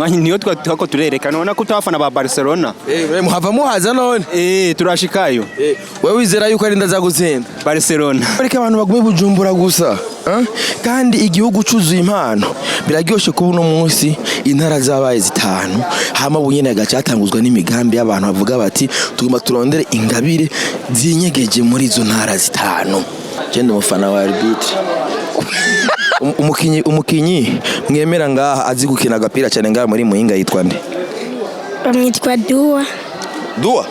Umwanya niyo twako turerekana, ubona ko abafana ba Barcelona. Muhava muhaza none? Turashikayo. Wewe wizera yuko ari ndaza gutsinda? Barcelona. Ariko abantu bagume Bujumbura gusa, eh? Kandi igihugu cuzuye impano. Biraryoshe kuba uno munsi intara zabaye zitanu, hama bunyene hagaca hatanguzwa n'imigambi y'abantu bavuga bati tugomba turondere ingabire zinyegeje muri izo ntara zitanu. Je ndi umufana wa arbitre. Umukinyi mwemera ngaha azi gukina agapira cyane ngaha muri Muyinga yitwa nde? Bamwitwa Dua. Dua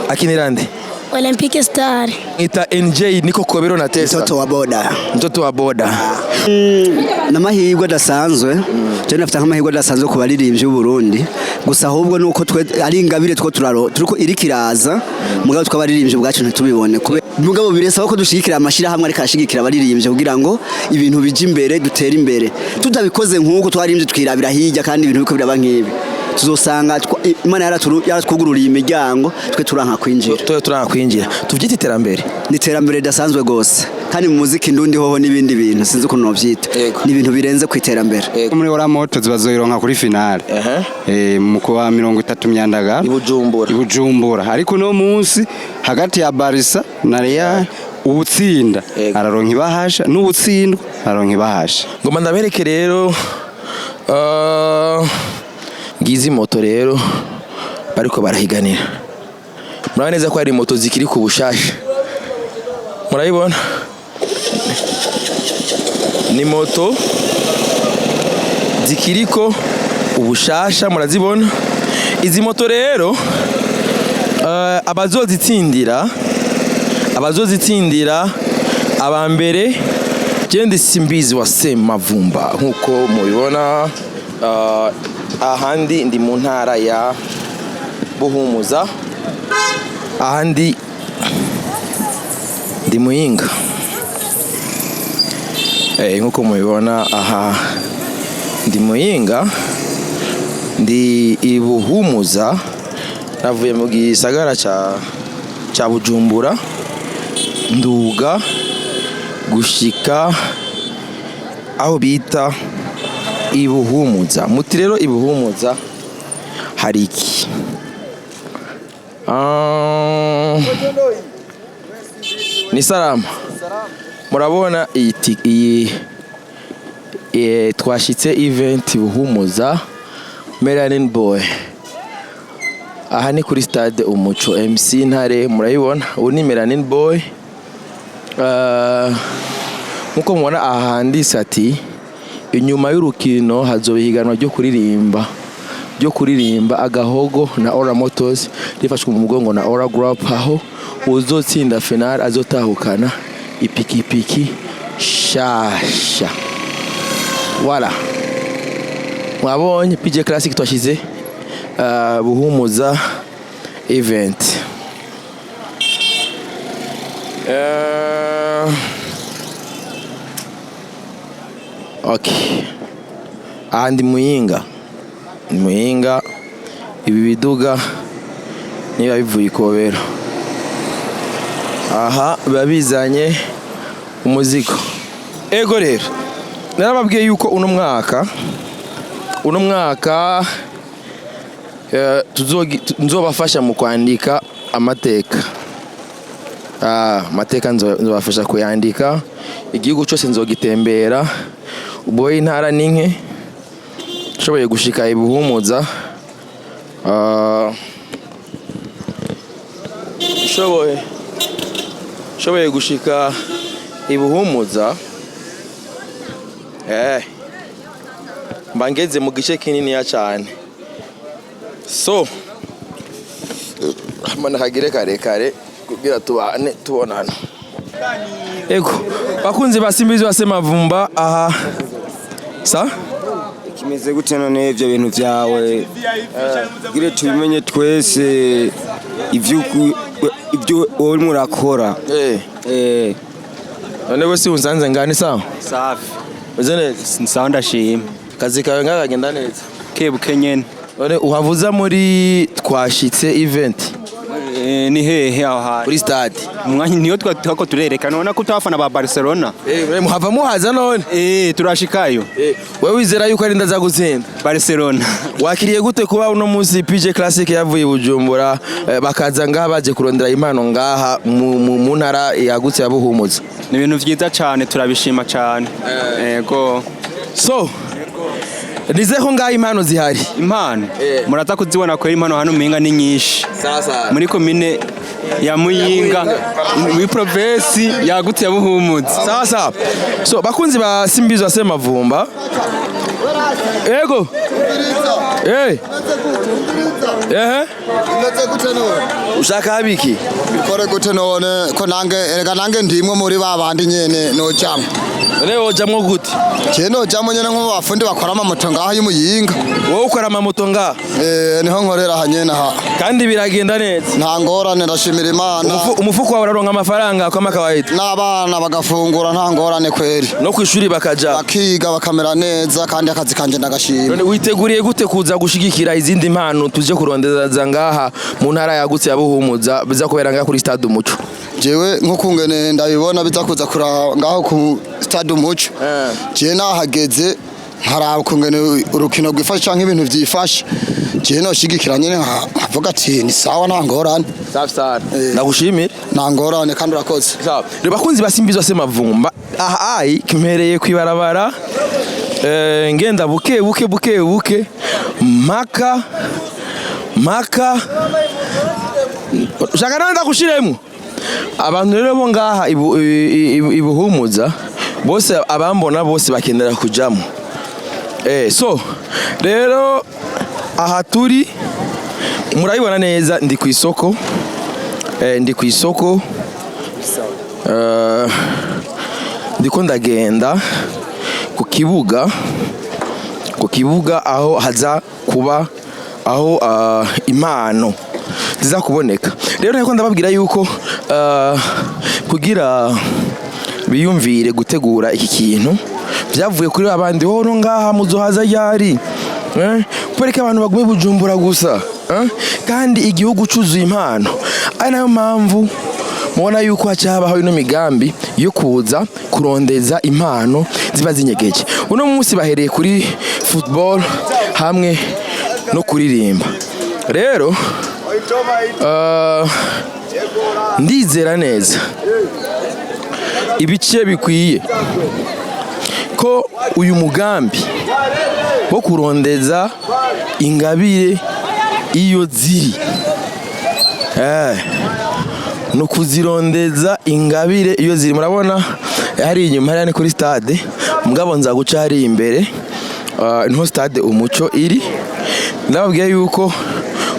akinira nde? Olympic Star. Mwita NJ niko Kobero na Tesa. Mtoto wa boda. Mtoto wa boda. N'amahirwe adasanzwe, je nafite nk'amahirwe adasanzwe ku baririmbyi b'u Burundi gusa, ahubwo nuko twe ari ingabire two turaro turiko iriko iraza, mugabo tw'abaririmbyi ubwacu ntitubibone. Mugabo biresaba ko dushigikira amashirahamwe ariko arashigikira abaririmbyi kugira ngo ibintu bije imbere, dutere imbere. Tutabikoze nk'uko twaririmbye twirabira hirya kandi ibintu biko biraba nk'ibi, tuzosanga Imana yaratwugururiye imiryango, twe turanka kwinjira. Tuba turanga kwinjira, tuvyite iterambere. Ni iterambere ridasanzwe rwose, kandi mu muziki ndundi hoho n'ibindi bintu sinzi ukuntu novyita. Ni ibintu birenze ku iterambere. Muri ora moto bazoyironka kuri finale mu kuwa 30 Myandagara. I Bujumbura. I Bujumbura. Ariko uno munsi hagati ya Barca na Real, uwutsinda araronka ibahasha, n'uwutsindwa araronka ibahasha. Ngoma ndabereke rero, ngizi moto rero bariko barahiganira. Murabona neza ko hari moto zikiri ku bushasha, murayibona, ni moto zikiriko ubushasha, murazibona izi moto rero. Abazozitsindira aba mbere, je Simbizi wa Semavumba nkuko mubibona, ahandi ndi mu ntara ya Buhumuza, ahandi ndi Muyinga. Nkuko mubibona aha ndi Muyinga, ndi i Buhumuza, navuye mu gisagara ca Bujumbura, nduga gushika aho bita Ibuhumuza. Muti rero Ibuhumuza hari iki? Ah, ni salama. Murabona iyi twashitse event Buhumuza Melanin Boy. Aha ni kuri stade Umuco, MC Ntare, murayibona, ubu ni Melanin Boy. Nkuko mubona aha handitse ati inyuma y'urukino hazoba ihiganwa ryo kuririmba agahogo na Ora Motors, rifashwe mu mugongo na Ora Group, aho uzotsinda final azotahukana ipikipiki shasha. Voilà, mwabonye PJ Classic, twashize Buhumuza event. Okay, aha ndi Muyinga, ni Muyinga. Ibi biduga niba bivuye ikobero, aha biba bizanye umuzigo. Ego rero narababwiye yuko uno mwaka nzobafasha mu kwandika amateka. Amateka nzobafasha kuyandika, igihugu cyose nzogitembera. Ubwo intara ni nke nshoboye gushika Ibuhumuza, nshoboye gushika Ibuhumuza, mba ngeze mu gice kininiya cyane. So mbona kagire karekare kugira tubane tubonana. Ego bakunzi ba Simbizi wa Semavumba, aha sa Kimeze gute none ivyo bintu vyawe, kugira tubimenye twese ivyo urimo urakora? None we si unsanze ngani? Sawa? Safi. Meze neza? Sawa, ndashima. Kazi kawe ngakagenda neza? Kebuke nyene. None uhavuza muri twashitse event? Ni hehe aho hantu? Kuri stade. Umwanya niyo twako turerekana, ubona ko abafana ba Barcelona. Muhava muhaza none? Turashikayo. Wewe wizera yuko ari ndaza gutsinda? Barcelona. Wakiriye gute kuba uno munsi PJ Classic yavuye i Bujumbura, bakaza ngaha baje kurondera impano ngaha mu ntara yagutse ya Buhumuza? Ni ibintu vyiza cane, turabishima cane. Yego. So nizeye ko ngaha impano zihari. Impano muraza kuzibona ko impano hano umenga ni nyinshi. Sasa. Muri komine ya Muyinga, muri provinsi yagutse ya Buhumuza. Sawa sawa. So bakunzi ba Simbizi wa Semavumba, ego ehe. Imeze gute none? Ushaka habiki? Bikore gute none ko nange, erega nange ndimwe muri ba bandi nyene nojamwo. None wojamwo gute? Je nojamwo nyene nko bafundi bakora amamoto ngaha y'Imuyinga. Wowe ukora amamoto ngaha? Eh, niho nkorera aha nyene aha. Kandi biragenda neza? Nta ngorane, ndashimira Imana. Umufuko wawe uraronka amafaranga kama kawaida? N'abana bagafungura, nta ngorane kweri. No kwishuri bakaja? Bakiga bakamera neza, kandi akazi kanje ndagashima. None witeguriye gute kuza gushigikira izindi mpano tuje kurondeza ngaha mu ntara yagutse ya Buhumuza, biza kubera ngaha kuri stade Umuco? Jewe nk'ukungene ndabibona biza kuza kura ngaho ku stade Umuco, jewe nahageze nkaraba ukungene urukino rwifashe canke ibintu vyifashe, jewe noshigikira nyene nkavuga ati ni sawa, nta ngorane. Safi sana, ndagushimire. Nta ngorane, kandi urakoze. Sawa. Rero bakunzi ba Simbizi wa Semavumba, aha ai kimpereye kwibarabara, ngenda buke buke buke buke mpaka mpaka ushaka nawe ndagushiremo abantu. Rero bo ngaha ibuhumuza bose, abambona bose bakenera kujamo. So rero aha turi murabibona neza, ndi ku isoko, ndi ku isoko, ndiko ndagenda ku kibuga aho haza kuba aho impano ziza kuboneka. Rero nariko ndababwira yuko kugira biyumvire gutegura iki kintu byavuye kuri abandi ho ngaha muzohaza ryari, kubera ko abantu bagume Bujumbura gusa, kandi igihugu cuzuye impano. Ari nayo mpamvu mubona yuko haca habaho ino migambi yo kuza kurondeza impano ziba zinyegeje. Uno munsi bahereye kuri football hamwe no kuririmba. Rero ndizera neza ibice bikwiye ko uyu mugambi wo kurondeza ingabire iyo ziri, no kuzirondeza ingabire iyo ziri. Murabona hari inyuma hariya ni kuri stade, mugabo nza guca hari imbere, niho stade Umuco iri. Ndababwiye yuko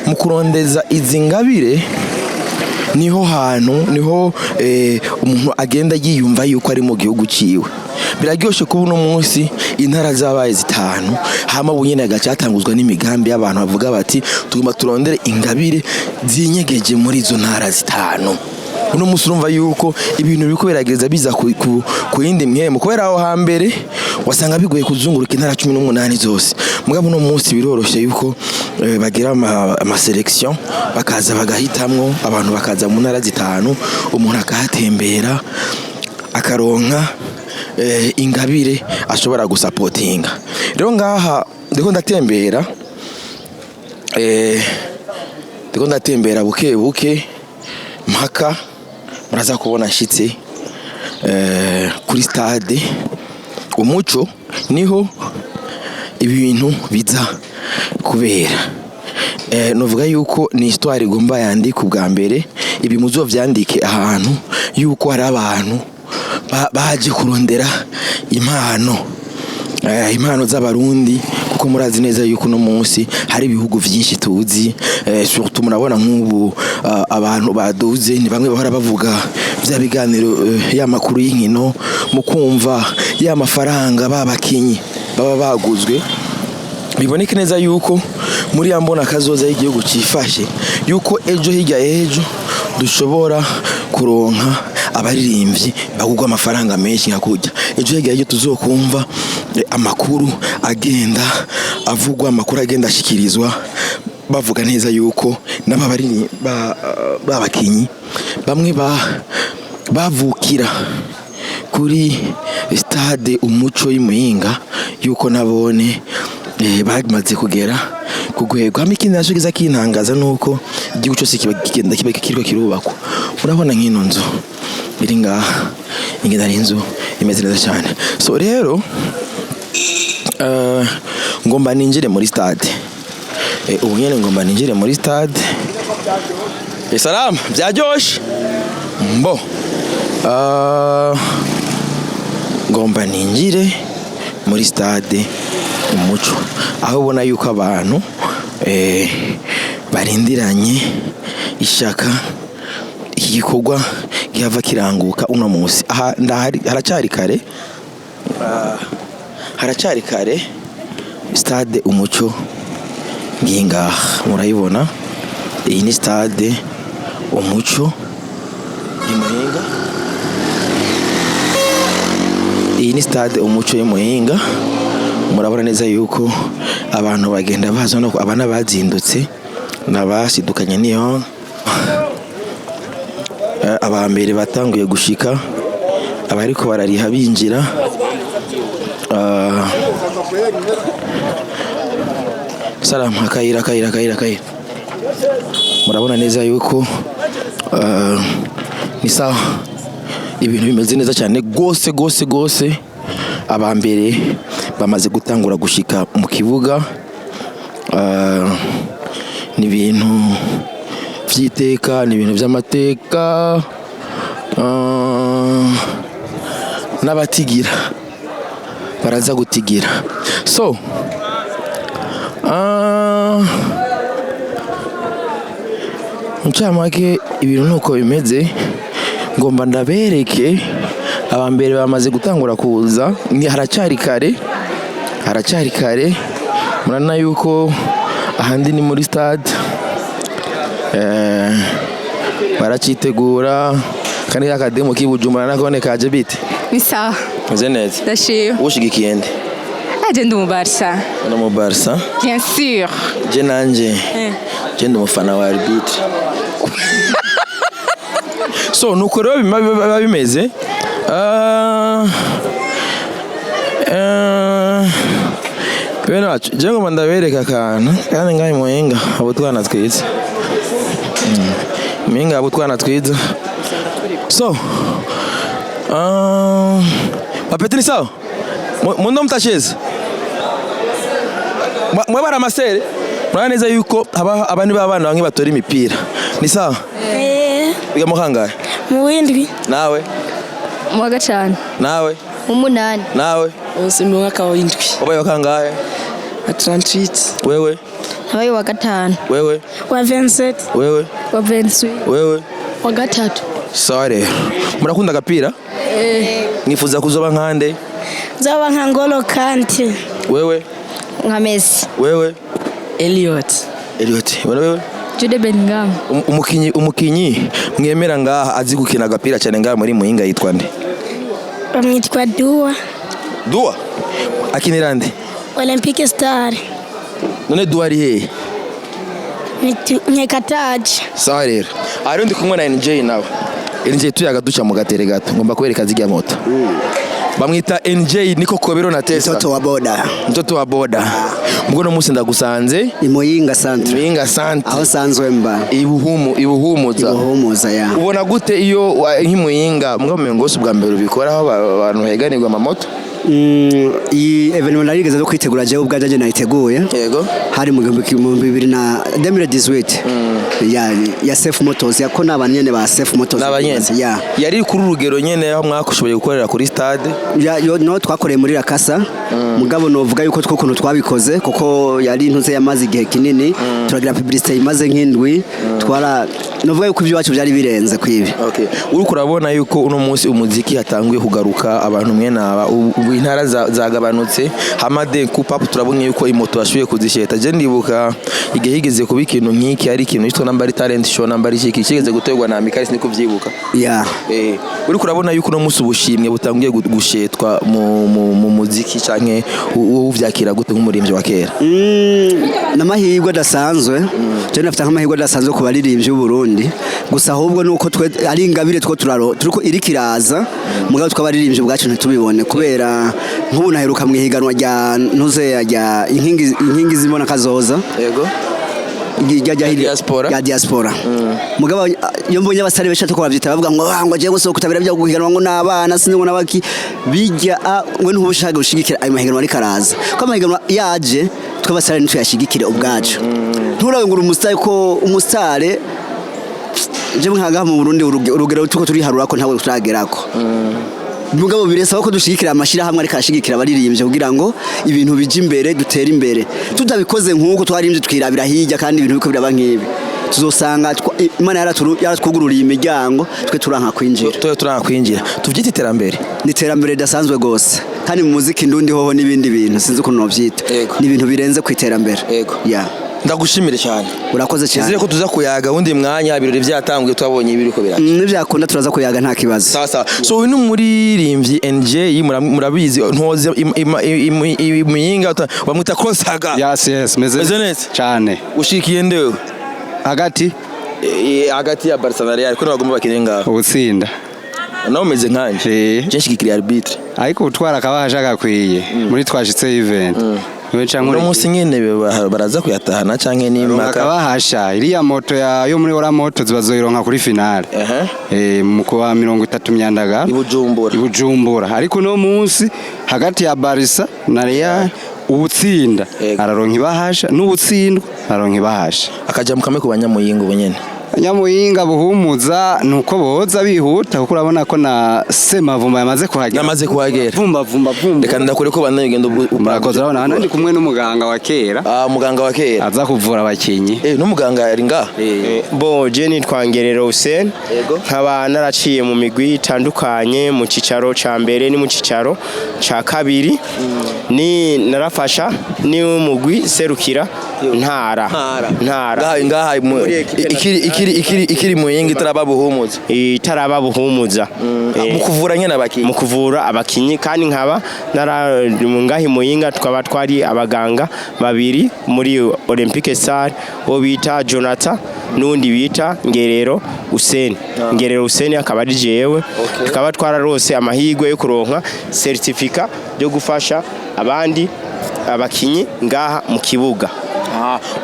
mu kurondeza izi ngabire niho hantu niho umuntu agenda yiyumva yuko ari mu gihugu ciwe. Biraryoshe kuba uno munsi intara zabaye zitanu, hama bunyene hagaca hatanguzwa n'imigambi y'abantu bavuga bati tugomba turondere ingabire zinyegeje muri izo ntara zitanu. Uno munsi urumva yuko ibintu biriko birageza biza ku yindi mpwemu, kubera aho hambere wasanga bigoye kuzunguruka intara 18 zose. Mugabo uno munsi biroroshye yuko bagira ama sélection, bakaza bagahitamwo abantu, bakaza mu ntara zitanu, umuntu akahatembera akaronka ingabire ashobora gusapotinga. Rero ngaha ndiko ndatembera, ndiko ndatembera buke buke mpaka muraza kubona nshitse kuri stade Umuco, niho ibintu biza kubera. Novuga yuko ni histoire igomba yandika ubwa mbere. Ibi muzovyandike ahantu yuko hari abantu baje kurondera impano, impano z'Abarundi, kuko murazi neza yuko uno munsi hari ibihugu vyinshi tuzi, surtout murabona nk'ubu abantu baduze ni bamwe bahora bavuga vya biganiro, ya makuru y'inkino, mu kumva ya mafaranga babakinyi baba baguzwe. Biboneke neza yuko muri ya mbona kazoza y'igihugu cifashe yuko ejo hirya y'ejo dushobora kuronka abaririmbyi bagurwa amafaranga menshi nka kurya. Ejo hirya y'ejo tuzokumva amakuru agenda avugwa, amakuru agenda ashikirizwa. Bavuga neza yuko n'aba bari babakinyi bamwe bavukira kuri Stade Umuco y'Imuyinga, yuko nabone bamaze kugera ku rwego. Hamwe ikindi naco kiza kintangaza nuko igihugu cyose kiba kigenda kiba kiriko kirubakwa. Murabona nk'ino nzu iri ngaha ingene ari inzu imeze neza cyane. So rero ngomba ninjire muri stade. Ubu nyene ngomba ninjire muri stade. Salamu, byaryoshe mbo. Ngomba ninjire muri Stade Umuco, aho ubona yuko abantu barindiranye ishaka iki gikorwa gihava kiranguka uno munsi. Aha ndahari, haracyari kare. Haracyari kare. Stade Umuco ngiyi ngaha, murayibona. Iyi ni Stade Umuco y'Imuyinga. Iyi ni Stade Umuco y'Imuyinga. Murabona neza yuko abantu bagenda baza, no abana bazindutse nabasidukanye niyo. Aba mbere batanguye gushika, abariko barariha binjira. Salamu, akayira, akayira, akayira, akayira. Murabona neza yuko ni sawa, ibintu bimeze neza cyane gose gose gose. Aba mbere bamaze gutangura gushika mu kibuga. Ni ibintu vy'iteka, ni ibintu vy'amateka. N'abatigira baraza gutigira. So ncamake ibintu nuko bimeze. Ngomba ndabereke aba mbere bamaze gutangura kuza. Ni haracyari kare, haracyari kare. Murabona yuko ahandi ni muri stade, baracitegura. Kandi akademo k'ibujumbura nakone kaje bite? Ni sawa. Meze neza. Ndashima. Ushigikiye nde? Aje ndi mu Barca. No mu Barca? Bien sûr. Je nanje je ndi umufana wa arbitre. So nuko rero biba bimeze. Bene wacu, je ngomba ndabereka akantu kandi ngaha Muyinga abo twana twiza. Muyinga abo twana twiza. So bapeti ni sawa. Mundo mutacheza mwe bara masere. Murabona neza yuko haba abandi b'abana bamwe batora imipira. Ni sawa? Eh. Wiga mu kangahe? Mu windwi. Nawe? Mu wa gatanu. Nawe? Mu munani. Nawe? Ubu mu mwaka w'indwi. Wabaye wa kangahe? Atlantique. Wewe? Nabaye wa gatanu. Wewe? Wa 27. Wewe? Wa 28. Wewe? Wa gatatu. Sawa rero, murakunda agapira? Eh. Mwifuza kuzoba nkande? Nzoba nka Ngolo Kante. Wewe? Nka Messi. Wewe? Elliot. Elliot. Wewe? Jude Bellingham. Umukinyi mwemera ngaha azi gukina agapira cyane ngaha muri Muyinga yitwa nde? Bamwitwa Dua. Dua akinira nde? Olympique Star. None Dua ari hehe? Nyekataje. Sawa rero, ari ndi kumwe na NJ nawe. NJ, tuyaga duca mu gatere gato, ngomba kubereka zirya moto. Bamwita NJ niko Kobero na Tesa. Mtoto wa boda. Mtoto wa boda. Mbwo no munsi ndagusanze Imuyinga centre. Muyinga centre. Aho sanzwe mba. Ibuhumu, ibuhumuza. Ibuhumuza ya. Ubona gute iyo nk'imuyinga mbwa mengo si ubwa mbere ubikora aho abantu heganirwa amamoto? Iyi événement narigeze no kwitegura jewe ubwanje, je nayiteguye. Yego. Hari mu 2018 ya Safe Motors, yako n'abantu nyene ba Safe Motors. N'abanyene. Ya. Yari kuri urugero nyene aho mwakushoboye gukorera kuri stade? Ya yo no twakoreye muri Rakasa. Mugabo novuga yuko two kuntu twabikoze, kuko yari intuze yamaze igihe kinini, turagira publicité imaze nk'indwi. Twara novuga yuko ibyo wacu byari birenze kwibi. Okay. Uriko urabona yuko uno munsi umuziki hatanguye kugaruka abantu mwe naba ubu intara zagabanutse. Hamade kupapu turabonye yuko imoto bashoboye kuzisheta. Je ndibuka igihe higeze kuba ikintu nk'iki, ari ikintu cyitwa namba ari talent show, namba ari iki kigeze gutegwa na Amicale, niko vyibuka. Yeah. Uriko urabona yuko uno munsi ubushimwe butangiye gushetwa mu muziki, canke wowe uvyakira gute nk'umuririmbyi wa kera? N'amahirwe adasanzwe. Je nafite nk'amahirwe adasanzwe ku baririmbyi b'u Burundi. Gusa ahubwo nuko twe ari ingabire two turaro turiko iriko iraza, mugabo tw'abaririmbyi ubwacu ntitubibone, kubera nk'ubu naheruka mu ihiganwa rya ntuze rya inkingi z'imbona kazoza. Yego. Rya diaspora. Ya diaspora. Mugabo iyo mbonye abasare benshi atako bavyita, bavuga ngo ah, ngo je ngo kutabira bya guhiganwa ngo n'abana sinzi ngo n'abaki bijya, ngo ntubushaka gushigikira ayo mahiganwa ariko araza, ko amahiganwa yaje tw'abasare ntituyashigikire ubwacu. Nturabe ngo uri umusitari, ko umusitare je nkaga mu Burundi urugero tuko turiharura ko ntabwo turagerako. Mugabo biresaba ko dushigikira amashirahamwe ariko arashigikira abaririmbyi kugira ngo ibintu bije imbere, dutere imbere. Tutabikoze nk'uko twarimbye twirabira hirya, kandi ibintu biko biraba nk'ibi, tuzosanga Imana yaratwugururiye imiryango, twe turanka kwinjira. Twe turanka kwinjira. Tuvyite iterambere. Ni iterambere ridasanzwe rwose, kandi mu muziki ndundi hoho n'ibindi bintu sinzi ukuntu novyita, ni ibintu birenze ku iterambere. Yego. Yeah. Ndagushimire cyane. Urakoze cyane. Nizere ko tuza kuyaga wundi mwanya ibirori byatanguye, twabonye ibiriko biraca. Nibyakunda turaza kuyaga, nta kibazo. Sawa sawa. So uyu ni umuririmbyi NJ, murabizi, ntoze imuyinga bamwita Kosaga. Yes, meze Meze neza? Cyane. Ushikiye ndewe? Hagati? Hagati ya Barca na Real, ko bagomba bakine ngaho. Ubutsinda. Nawe umeze nkanje. Je nshigikiriye arbitre. Ariko utwara akabahasha gakwiye muri twashitse event. Niwe canke Uno munsi nyene baraza kuyatahana canke ni Ronka impaka? Akabahasha iriya moto ya yo muri ora moto zibazoyironka kuri finale. Mu kuwa 30 Myandaga. I Bujumbura. I Bujumbura. Ariko uno munsi hagati ya Barca na Real, ubutsinda araronka ibahasha n'ubutsindwa araronka ibahasha. Akaja mukame ku banyamuyinga ubu nyene. Nyamuyinga buhumuza nuko boza bihuta, kuko urabona ko na Semavumba yamaze kuhagera. Yamaze kuhagera. Vumba vumba vumba. Reka ndakure ko bandanye ugenda. Murakoze. Urabona hano ndi kumwe n'umuganga wa kera. Ah, muganga wa kera. Aza kuvura abakinyi. N'umuganga ari ngaha. Bo je nitwa Ngerero Hussein, nkaba naraciye mu migwi itandukanye, mu cicaro ca mbere ni mu cicaro ca kabiri, ni narafasha ni umugwi serukira ntara ntara. Ngaha ngaha ikiri muyinga itaraba buhumuza. Itaraba buhumuza. Mu kuvura nyene abakinyi. Mu kuvura abakinyi, kandi nkaba nara ngahi muyinga tukaba twari abaganga babiri muri Olympique Star, uwo bita Jonathan n'undi bita Ngerero Hussein. Ngerero Hussein akaba ari jewe. Tukaba twararose amahirwe yo kuronka certificat yo gufasha abandi abakinyi ngaha mu kibuga.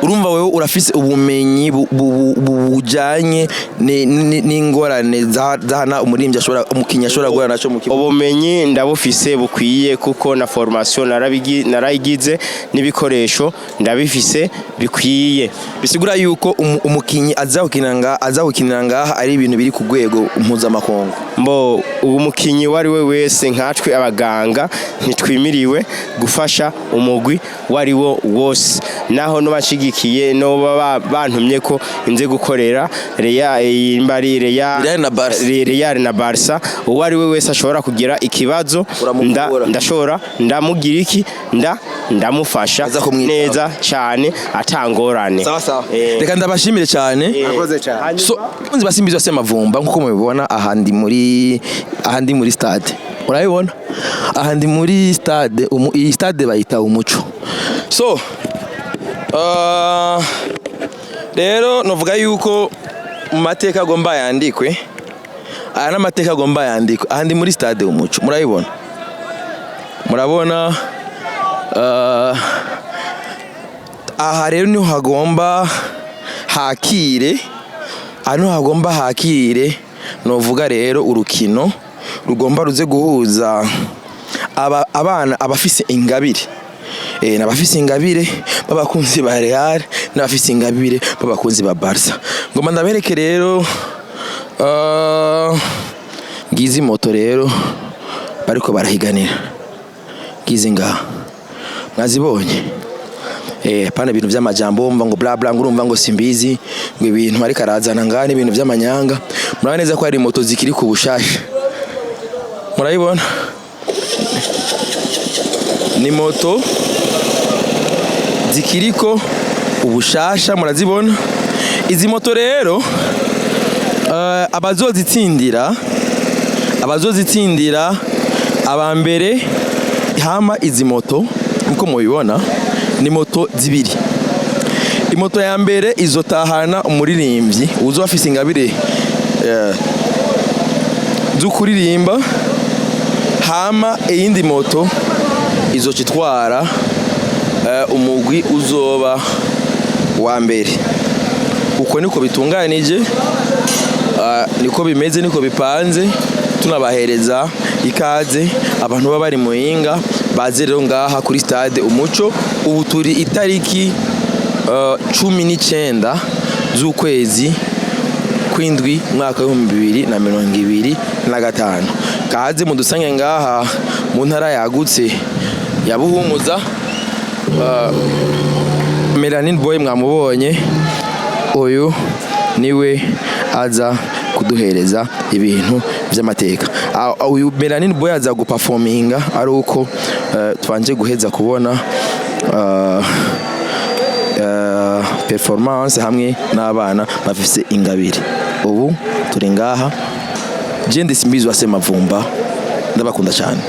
Urumva wewe urafise ubumenyi bujanye n'ingorane zahana umuririmbyi ashobora, umukinyi ashobora guhura naco mu kibuga. Ubumenyi ndabufise bukwiye, kuko na formation narayigize, n'ibikoresho ndabifise bikwiye. Bisigura yuko umukinyi aza gukinira ngaha ari ibintu biri ku rwego mpuzamakungu. Mbo umukinyi uwo ari we wese, nkatwe abaganga ntitwimiriwe gufasha umugwi uwo ari wo wose, naho n'abashigikiye no baba bantumye ko inze gukorera Real, imba ari Real, Real na Barca. Real na Barca, uwo ari we wese ashobora kugira ikibazo, ndashobora ndamugira iki, ndamufasha neza cyane atangorane. Sawa sawa. Reka ndabashimire cyane. Murakoze cyane. So kunzi basimbizi base Mavumba, nkuko mubibona aha ndi muri stade. Urabibona? Aha ndi muri stade, iyi stade bayita Umuco. So rero novuga yuko mu mateka agomba yandikwe, aya n'amateka agomba yandikwe. Aha ndi muri stade Umuco, murabibona? Murabona, aha rero niho hagomba hakire, aha niho hagomba hakire, novuga rero urukino rugomba ruze guhuza abana abafise ingabire, n'abafise ingabire b'abakunzi ba Real n'abafise ingabire b'abakunzi ba Barca. Ngomba ndabereke rero, ngizi moto rero bariko barahiganira, ngizi ngaha mwazibonye. Pana ibintu vy'amajambo wumva ngo bla bla, ngo urumva ngo simbizi, ngo ibintu ariko arazana ngaha n'ibintu vy'amanyanga. Murabona neza ko hari moto zikiri ku bushasha, murayibona, ni moto zikiriko ubushasha, murazibona. Izi moto rero, abazozitsindira aba mbere, hama izi moto nkuko mubibona ni moto zibiri. Imoto ya mbere izotahana umuririmbyi uzoba afise ingabire zo kuririmba, hama iyindi moto izoca itwara umugwi uzoba wa mbere. Uko niko bitunganije, niko bimeze, niko bipanze. Tunabahereza ikaze abantu baba bari Muyinga, baze rero ngaha kuri stade Umuco. Ubu turi itariki 19 z'ukwezi kw'indwi, mwaka w'2025. Kaze mudusange ngaha mu ntara yagutse ya Buhumuza. Melanin Boy mwamubonye, uyu niwe aza kuduhereza ibintu by'amateka. Uyu Melanin Boy aza guperforminga ari uko twanje guheza kubona performance hamwe n'abana bafise ingabire. Ubu turi ngaha, je ndi Simbizi wa Semavumba, ndabakunda cyane.